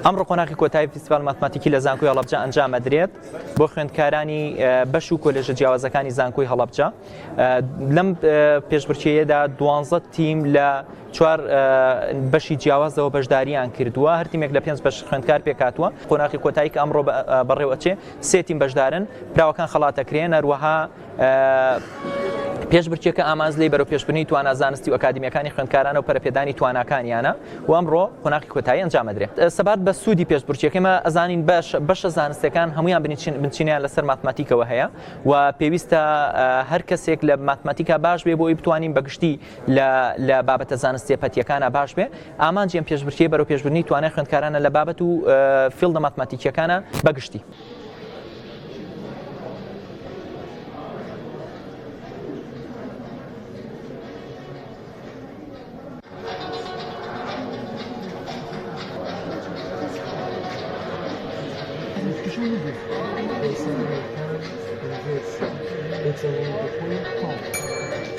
ئەمڕۆ قۆناغی کۆتایی فیستیڤاڵ ماتماتیکی لە زانکۆی هەڵەبجە ئەنجام ئەدرێت بۆ خوێندکارانی بەش و کۆلێژە جیاوازەکانی زانکۆی هەڵەبجە لەم پێشبرکێیەدا دوانزە تیم لە چوار بەشی جیاوازەوە بەشداریان کردووە هەر تیمێک لە پێنج بەش خوێندکار پێکاتوە قۆناغی کۆتایی کە ئەمڕۆ بەڕێوەچێ سێ تیم بەشدارن براوەکان خەڵاتەکرێن هەروەها پێشبرکێکە ئامانج لێی بەرەوپێشبردنی توانا زانستی و ئەکادیمییەکانی خوێندکارانە و پەرەپێدانی تواناکانیانە و ئەمڕۆ قۆناغی کۆتایی ئەنجامەدرێت. سەبارەت بە سوودی پێشبرکێکە ئێمە ئەزانین بەش بەشە زانستیەکان هەموویان بنچینەیان لەسەر ماتماتیکەوە هەیە و پێویستە هەر کەسێک لە ماتماتیکا باش بێ بۆ ئەوەی بتوانین بە گشتی لە لە بابەتە زانستیە پەتیەکانە باش بێ ئامانجی ئەم پێشبرکێ بەرەوپێشبردنی توانای خوێندکارانە لە بابەت و field ە ماتماتیکیەکانە بە گشتی.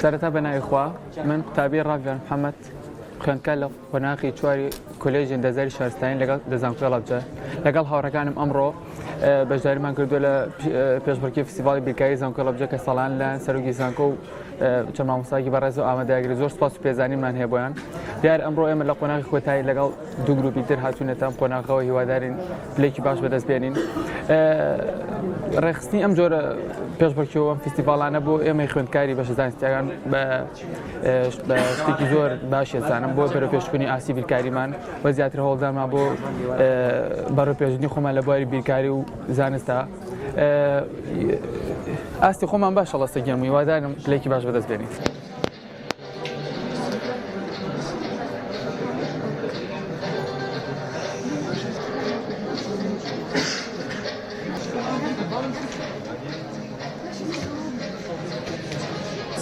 سەرەتا بە ناوی خوا من قوتابی ڕاڤیان محەممەد خوێندکار لە قۆناغی چواری کۆلێژی ئەندازیاری شارستانی لەگەڵ لە زانکۆی هەڵەبجە لەگەڵ هاوڕێکانم ئەمڕۆ بەشداریمان کردووە لە پێشبڕکێ فیستیڤاڵی بیرکاری زانکۆی هەڵەبجە کە ساڵان لایەن سەرۆکی زانکۆ و چەند مامۆستایەکی بەڕێز و ئامادەگری زۆر سپاس و پێزانینمان هەیە بۆیان دیار ئەمڕۆ ئێمە لە قۆناغی کۆتایی لەگەڵ دوو گروپی تر هاتوونەتە ئەم قۆناغەوە هیوادارین پلێکی باش بەدەست بێنین ڕێکخستنی ئەم جۆرە پێشبڕکێ و ئەم فیستیڤاڵانە بۆ ئێمەی خوێندکاری بەشە زانستیەکان بە بە شتێکی زۆر باش ئەزانم بۆ بەرەوپێشبردنی ئاستی بیرکاریمان و زیاتر هەوڵدانمان بۆ بەرەوپێشبردنی خۆمان لە بواری بیرکاری و زانستا ئاستی خۆمان باش هەڵەسەگێم و هیوادارم پلەیەکی باش بەدەست بێنین.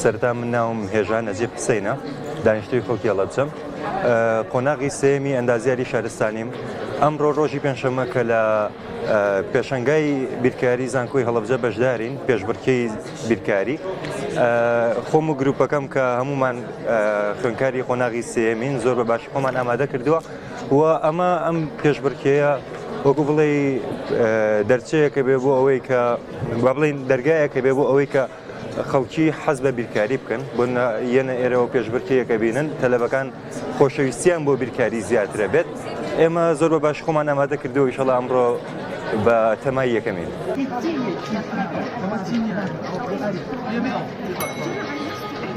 سەرەتا من ناوم هێژا نەجیب حسینە دانیشتوی خەڵکی هەڵەبجەم قۆناغی سێمی ئەندازیاری شارستانیم ئەمڕۆ ڕۆژی پێنجشەممە کە لە پێشەنگای بیرکاری زانکۆی هەڵەبجە بەشدارین پێشبڕکێی بیرکاری خۆم و گروپەکەم کە هەمومان خوێنکاری قۆناغی سێمین زۆر بە باشی خۆمان ئامادە کردووە و ئەمە ئەم پێشبڕکێیە وەکو بڵێ دەرچەیەکە بێ بۆ ئەوەی کە با بڵێین دەرگایەکە بێ بۆ ئەوەی کە خەڵکی حەز بە بیرکاری بکەن بۆ یەنە ئێرەوە پێشبرکێیەکە بینن تەلەبەکان خۆشەویستیان بۆ بیرکاری زیاترە بێت ئێمە زۆر بە باش خۆمان ئامادە کردو ئیشەڵا ئەمڕۆ بە تەمای یەکەمین.